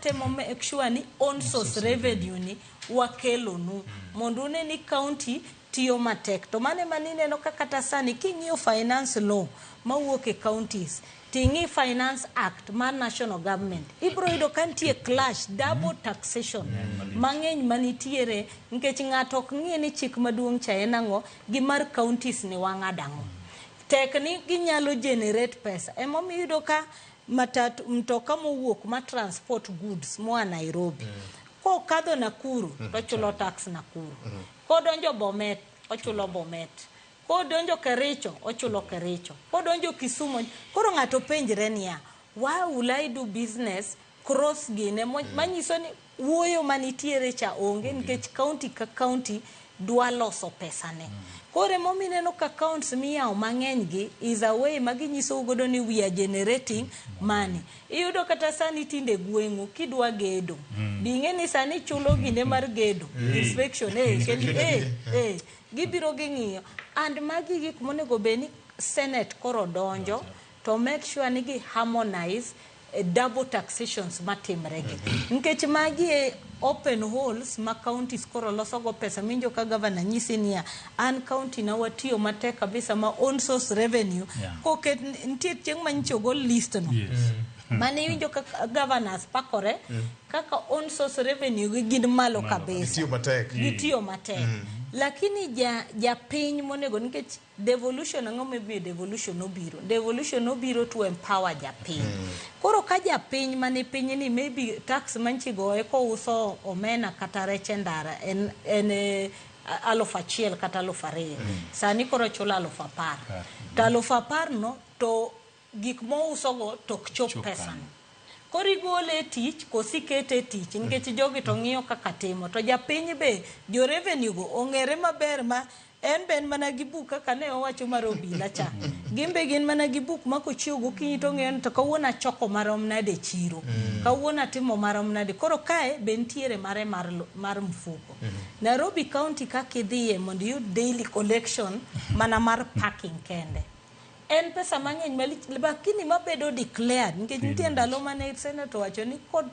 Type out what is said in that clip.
Temo make sure ni own source revenue ni wakelonu mondo une ni county tiyo matek. To mano ema nineno ka kata sani king'iyo finance law mawuok e counties, ting'i Finance Act mar national government, ibiro yudo ka nitie clash, double taxation mang'eny manitiere, nikech ng'ato ok ng'i ni chik maduong' cha en ang'o gi mar counties ni wang'ado ang'o. Tek ni ginyalo generate pesa. Emomiyo iyudo ka matatu, mtoka mowuok ma transport goods moa Nairobi, kokadho Nakuru to ochulo tax Nakuru, kodonjo Bomet ochulo Bomet, kodonjo Kericho ochulo Kericho, kodonjo Kisumu. Koro ng'ato penjre niya, why will I do business cross gine? Manyiso ni wuoyo manitiere cha onge, nikech county ka county dwa loso pesane. Koro emomiyo ineno ka accounts miyawo mang'eny gi is a way ma ginyisou godo ni we are generating money. Iyudo kata sani tinde gweng'u kidwa gedo, bing'e ni sani chulo gine mar gedo, inspection, kendo gibiro ging'iyo. And magi gik monego bed ni Senate koro donjo to make sure ni gi harmonize double taxations matimre gi, nikech magi e open holes ma counties koro loso go pesa. Minjo ka governor nyisi niya, an county na watiyo matek kabisa ma own source revenue koket nitie chieng' ma nyicho ogol list no mane iwinjo ka governors pakore kaka own source revenue gi gin malo kabisa. Gitiyo matek. Gitiyo matek, lakini ja japiny monego, nikech devolution, ang'o momiyo devolution obiro? Devolution obiro to empower japiny. Koro ka japiny mane piny ni maybe tax manchi goye kouso omena kata rech e ndara en 1000 kata 2000, sani koro chulo 10,000. To 10,000 no to gik mousogo to ok chop Chop pesa kanyo. no. Koro igole e tich koso ikete e tich? Nikech jogi to ng'iyo kaka timo, to japiny be jo revenue go ong'ere maber ma en be en mana gi buk kaka ne owacho mar obila cha. Gin be gin mana gi buk ma kochiew gokinyi to ong'eyo ni to kawuono achoko marom nade e chiro, kawuono atimo marom nade. Koro kae be nitiere mare mar mfuko. Nairobi County kaka idhiye mondo iyud daily collection mana mar parking kende en pesa mang'eny malich, lakini mabedo declared, nikech nitie ndalo mane senator owacho ni kod